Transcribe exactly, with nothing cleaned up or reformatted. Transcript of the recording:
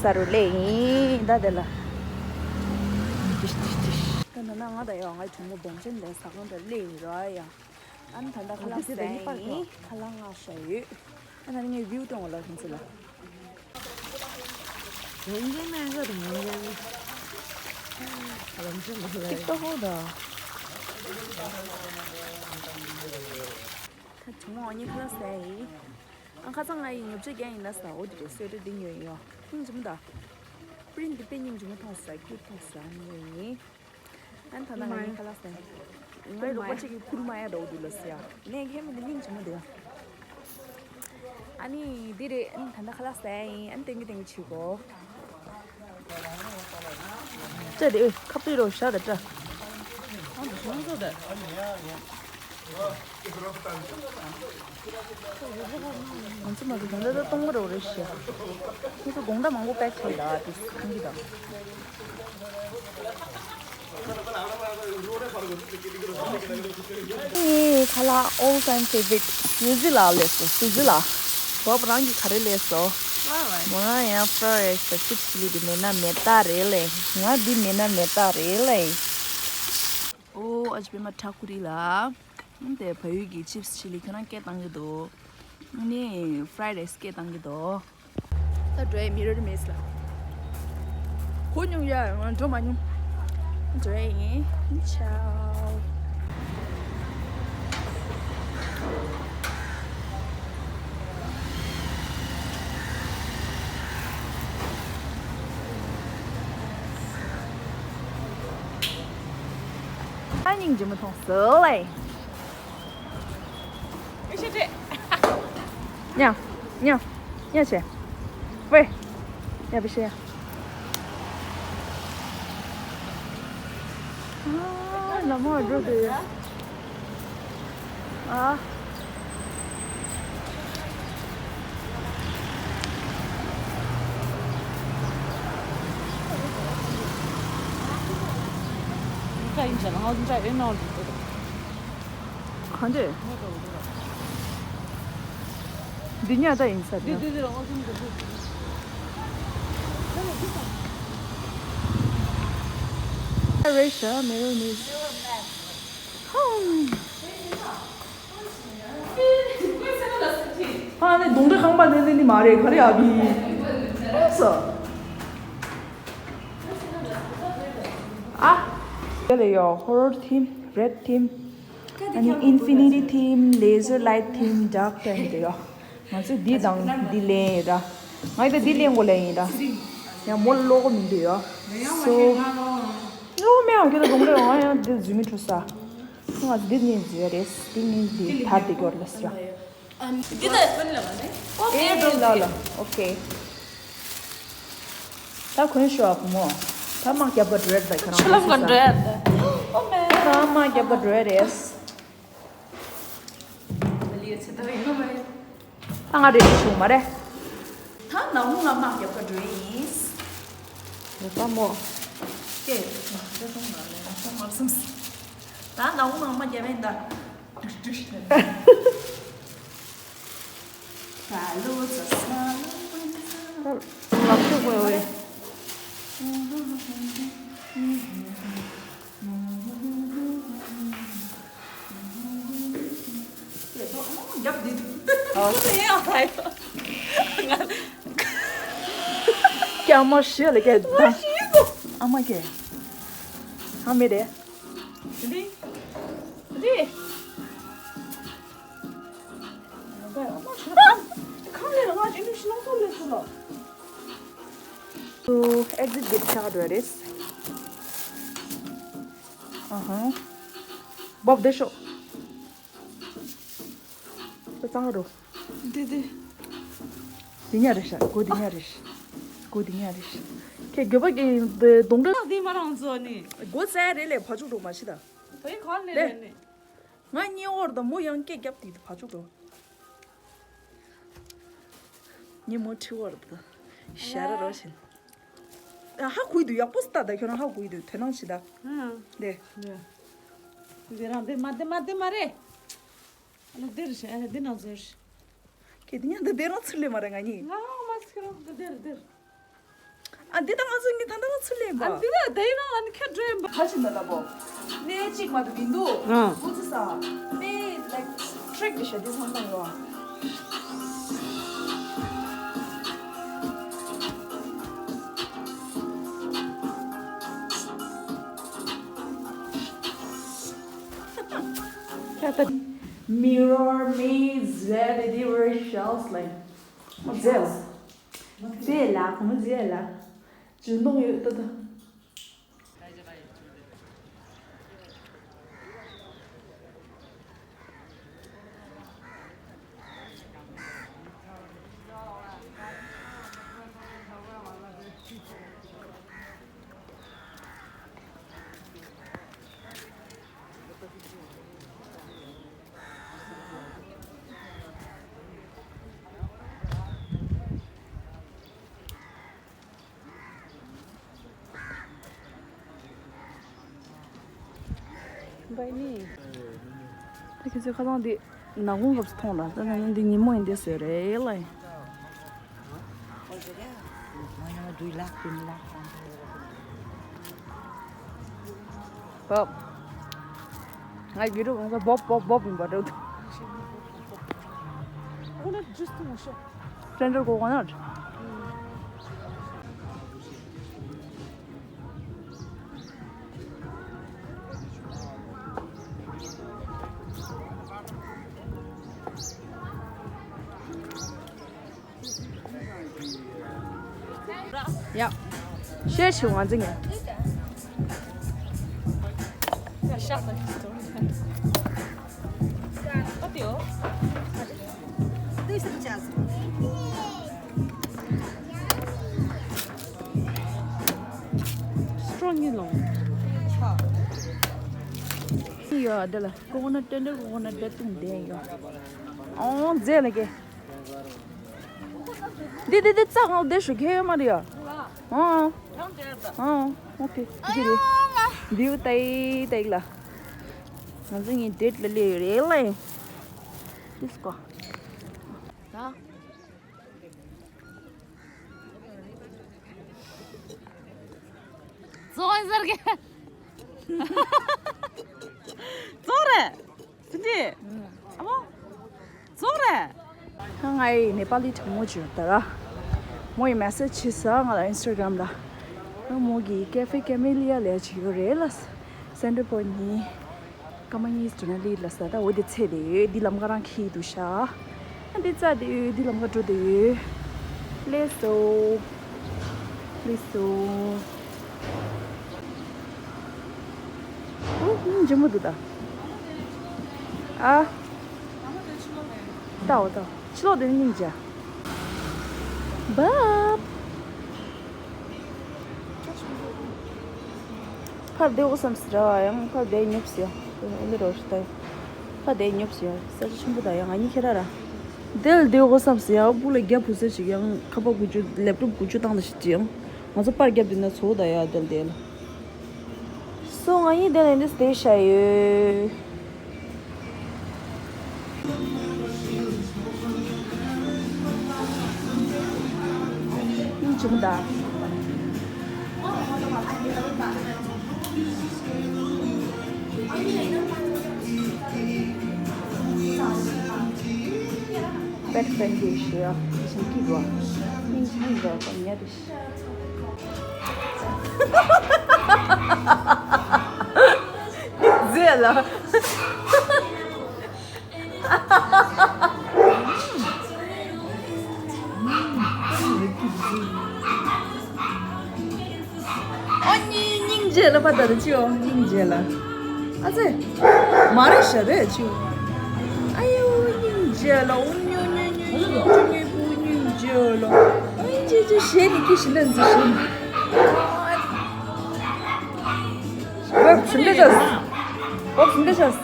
ད་རུ་ལེ་ཡིན་ད་དེ་ལ། ད་ན་ན་ང་ད་ཡོད་ང་གྲོགས་མོ་བོང་ཆེན་ལས་ས་ཁང་དུ་ལེ་ཡིན་ར་ཡ། ཨ་ནི་ད་ལྟ་ཁ་ལག་ཟས་ཡིན། ཁ་ལག་ང་ཤ་ཡོད། ཨ་ན་ནི་ངས་བིའུ་སྟོན་བ་ལ་ཁོང་ཚོ་ལ། 人间那个的人间，人间的 TikTok 的。ད་གྲོགས་མོ་ཨ་ནི་ཁ་ལག་ཟས་ཡིན། ཨ་ཁ་སང་ང་ཡི་ཉོ་ཆ་རྒྱག་ཡིན་ན་ཟ་འོ་དེ་རེད་སོས་དྲི་འདི་ཉོས་ཡོད། སྙིང་རྗེ་མོ་ད། པི་རིན་འདི་དཔེ་སྙིང་རྗེ་མོ་མཐོང་ས་ཀྱུ་མཐོང་ས་ཉོས་ཡིན། ཨ་ནི་ད་ལྟ་ང་ཡི་ཁ་ལག་ཟས། ངའི་རོགས་པ་གཅིག་གིས་ཁུར་མ་ཡ་འདྲ་བོ་འདུག་ལ་ཟེར་ཡ། ནས་ཁྱེད་མི་འདི་སྙིང་རྗེ་མོ་འདུག་ཨ་ནི་འདི་རེད། ཨ་ནི་ད་ལྟ་ཁ་ལག་ཟས་ཡིན། ཨ་ནི་ཏན་གི་ཏན་གི་བྱེད་གོ། སྤྲད་དེ་ཨོ་ཁ་པི་རོ་ཤ་ད་སྤྲད། ང་ཚོ་མ་གི་ད་ལྟ་ད་གཏོང་གི་རོགས་རེད་ཤག་ཁྱེད་ཚོ་དགོང་དག་མང་པོ་པེག་བྱས་ཡོད་ཨ་དེ་ཁང་གི་དང་། ངའི་ཁ་ལག་all time favorite སུ་ཟི་ལགས་ལས་སོ། སུ་ཟི་ལགས། བབ་རང་གི་ག་རེ་ལས་སོ། ང་ཡང་fried rice དང་chips ཅི་ལི་འདི་མེད་ན་མེད་ད་རེད་ལེ། ང་འདི་མེད་ན་མེད་ད་རེད་ལེ། ཨོ་ཨ་ཅི་པད་མ་ཁྲ་ཁུ་རི་ལ། དེ་བལ་ཡུལ་གྱི་chips ཅི་ལི་ཁྱོད་རང་སྐད་བཏང་གི་འདུག་ནི་fried rice སྐད་བཏང་གི་འདུག་ད་འགྲོ་ཡ་Mirror Maze ལ། གོ་མྱོང་ཡ་ང་འགྲོ་མ་མྱོང་། འགྲོ་ཡ་ཡིན། ཆའོ། ཨ་སྙིང་རྗེ་མོ་མཐོང་སོང་ལེ། ཉ། ཉ། ཉ་བྱེད། ཝེ། ཉ་བི་ཤེ། ཨ་ལ་མོ་འགྲོ་དུས། ཨ། གང་འདྲས། འདི་ཉག་ད་ཡིན་ས་དེ། རེད་ཤག Mirror Maze། ཧམ། ཨ་ནི་གདོང་འདྲེ་ཁང་པ་ནི་ནི་ནི་མ་རེད་ག་རེ་ཨ་བི། ཨ་སོ། ཨ། དེ་ལ་ཡོད་horror theme, red theme, ཨ་ནི་infinity theme, laser light theme, dark theme དེ་ཡོད། ང་ཚོས་འདི་དང་འདི་ལེན་ཡིན་ར། ང་ཡི་ད་འདི་ལེན་དགོས་ལེན་ཡིན་ར། ཡང་མོ་ལ་ཀློག་གི་མི་འདུག་ཡོད། སོ། ཀློག་མེད་ཨང་ཁྱོད་ད་གདོང་འདྲེ་ང་ཡང་འདི་འཛུལ་མི་འཕྲོ་ས། ང་འདི་ནས་འཛུལ་ཡ་རེད། འདི་ནས་འདི་དར་འདི་སྐོར་ལ་ཟེར། འདི་ད་ཀུན་ལ་མ་ནི། ཨོ་ཨེ་ཀེ་འགྲོ་ལ་ལ། ཨོ་ཀེ། ད་གོན་ཤོག་ཨ་བུ་མོ། ད་དམག་རྒྱབ་པ་འགྲོ་ཡ་ད་ཁྱོད་རང་ཆུ་ལམ་ག་འགྲོ་ཡ་ད། ཨོ་མེ། ད་དམག་རྒྱབ་པ་འགྲོ་ཡ་རེད། ད་ང་རེ་རེ་བྱུང་མ་རེད། ད་ནག་མོ་ང་དམག་རྒྱབ་པ་འགྲོ་ཡ་ཡིན། རེད་པ་མོ། ཀེ། ད་ནག་མོ་ང་དམག་རྒྱབ་ཡིན་ད། ལབ་ཤོག་དགོས་འོས། རྒྱབ་འདི་འདུག་ཨོ། ཡ་ཧའི། ཀྱ་མ་ཤི་ལ་ཀྱ་ད། ཨ་མ་ཀྱ། ཨ་མེ་རེད། འདི། འདི། ཁམས་ལས་ང་ཅི་ནུས་ཤི་ལོང་སོང་ལས་སུ་ལོ། ཏུ་exit gate ཆགས་འགྲོ་རེད། ཨ་ཧ། བོབ་བསྡད་ཤོག་ད་གཙང་རོ། འདི་འདི། འདི་ཉག་རེད་ཤག་སྒོ་འདི་ཉག་རེད་ཤག་སྒོ་འདི་ཉག་རེད་ཤག་ཁྱེད་འགྱོད་པ་གི་གདོང་འདྲ། འདི་མ་རང་བཟོ་ནི། སྒོ་བཙལ་རེད་ལས་བ་ཕྱུགས་འགྲོ་མ་ཤི་ད། ད་ཡིན་གང་ལས་ལས་ནི། ང་གཉིས་འོར་དང་མོ་ཡང་སྐད་རྒྱབ་དེ་བ་ཕྱུགས་འགྲོ། ཉིན་མོ་ཁྲི་བར་དུ་ཞར་རོ་བཞིན། ཧ་གོ་གི་འདུག་ཡག་པོ་སྟ་ད་ཁྱོད་རང་ཧ་གོ་གི་འདུག་དོ་སྣང་བྱེད་ད། ཨང་། དེ། དེ། འདི་རང་འདི་མ་འདི་མ་འདི་མ་རེད། ཨ་ནི་འདིར་ཤ་ཨ་ནི་འདི་ནང་ཟེར། ཁྱེད་འདི་ཉག་འདི་འདི་རང་ཚུར་ལས་མ་རེད་ང་གཉིས། ང་མ་ཚིག་རོགས་འདི་འདིར་འདིར། ཨ་འདི་ད་ང་ཚོ་ངི་ད་ད་ང་ཚོ་ལེན་པ། ཨ་འདི་ད་དེ་ཡིན་ན་ཨ་ནི་ཁྱོད་འགྲོ་ཡིན་པ། ཁ་ཆེ་འདི་ལ་པོ། ནས་གཅིག་མ་གཏོགས་མི་འདུག་ཨ། ཁོ་ཚོ་ས། ནས་like trick འདི་ཤ་འདི་ཚང་མ་ཡོད། Mirror me, Zed, the shells like. What's this? ཟས་ལ་གོང་མོ་ཟས་ལ། ཇུས་གནང་ཡོད་ད་ད། བའི་ནི། ད་ཁྱེད་ཚོའི་ཁ་སང་འདི་ནག་ཁུང་སྐབས་སུ་མཐོང་ལ་ད་ནང་འདི་ཉིན་མོ་ཡིན་འདི་ཟེར་རེད་ལ། བབ། ང་ཡི་རུ་གང་ས་བོབ་བོབ་བོབ་ཡིན་པ་འདྲ་འདུག Coconut juice to show. Tender coconut. ཡ། ཤེར་བྱེད་ང་འཛིན་ངེ། སྤྲོ་ངེ་ལོང་། ཡོད་འདི་ལ་ཀོ་ཀོ་ནཊ་ཊེན་ཌར་ཀོ་ཀོ་ནཊ་འབྲས་བཏུང་ལྡན་ཡོད། ཨོང་རྫས་ལ་ཀེ། འདི་འདི་འདི་རྩ་ངོ་བདེ་ཞུ་ཁྱེད་ཡོད་མ་རེད་ཡ། ཨང་། ཨང་། ཨོ་ཁེ། འདི་གི་རེད། འདིའུ་ཏའི་ཏའི་ལ། ང་ཚོ་ངའི་ཌེ་ཊི་ལ་སླེབས་ཡོད་རེད་ལ། ལེཊ་སི་གོ། ད། ཙོག་ཡིན་ཟེར་གི། ཙོག་རེད། སི་ཏི། ཨ་མོ། ཙོག་རེད། ང་ཡི་ནེ་པ་ལི་དྲང་མོ་ཅིག་ཡོད་ད་ར། མོ་ཡི་མེ་སེ་ཇི་ཕྱིན་ས་ང་ལ་ཨིན་སི་ཊ་གྷ་རམ་ལ། མོ་གི་ཀེ་ཧྥེ་ཀེ་མེ་ལི་ཡ་ལས་ཅིག་ཡོད་རེད་ལ། སེན་ཊར་པོ་ནི། སྐར་མ་གཉིས་སུ་ན་ལི་ལ་ས་ད་འོ་དེ་ཚེ་དེ་ཡོད་འདི་ལམ་ཁ་རང་ཁྱི་འདུག་ཤ། ཨ་འདི་རྩ་དེ་ཡོད་འདི་ལམ་ཁ་འགྲོ་དེ་ཡོད། ལེ་སོ། ལེ་སོ། ཨོ་སྙིང་རྗེ་མོ་འདུག་ད། ཨ། ལྟ་འོ་ལྟ་འོ་ཕྱི་ལོགས་དེ་ནི་སྙིང་རྗེ། བབ། ཕར་བསྡད་འོ་བསམ་སི་ར་ཡང་ཕར་བསྡད་ཉོབ་སི་ཡ། ཨེ་ལེ་རོ་ཤི་ད། ཕར་བསྡད་ཉོབ་སི་ཡ་ས་ཆ་ཆེན་པོ་ད་ཡང་ང་གཉིས་ཁྱེད་ར་ར། དེ་ལ་བསྡད་འོ་བསམ་སི་ཡ་སྦུག་ལ་རྒྱ་བུ་ས་ཞིག་ཡང་ཁ་པར་དགུ་བཅུ་ལེབ་ཊོབ་དགུ་བཅུ་བཏང་ད་ཞིག་ཅི་ཡང་ང་ཚོ་པར་རྒྱབ་དུས་ན་ཚོ་ད་ཡ་དེ་ལ་དེ་ལ། སོ་ང་གཉིས་དེ་ལ་འདི་བསྡད་ཤ་ཡོད། སྙིང་རྗེ་མོ་ད། Pet friendly ཞེས་ཞིང་སྐྱིད་པ། སྙིང་རྗེ་མོ་ད་ཉལ་ཏེ། ཟས་ལ། ཨོ་སྙིང་སྙིང་རྗེ་ལ་ཕ་ད་ད་ཅི་ཨོ་སྙིང་རྗེ་ལ། ཨ་ཙེ། མ་རེད་ཤ་རེད་ཅི་ཨོ། ཨ་ཡོ་སྙིང་རྗེ་ལ་ཨོ་ཉོ་ཉོ་ཉོ་ཉོ་ཉོ་ཉོ་པུ་སྙིང་རྗེ་ལ། ཨ་ཡོ་ཅི་ཅི་ཞེ་ནི་ཀི་ཞི་ལན་ཟི་ཞི་ནི། ཨོ་སུན་དེ་ཅོས། ཨོ་སུན་དེ་ཅོས།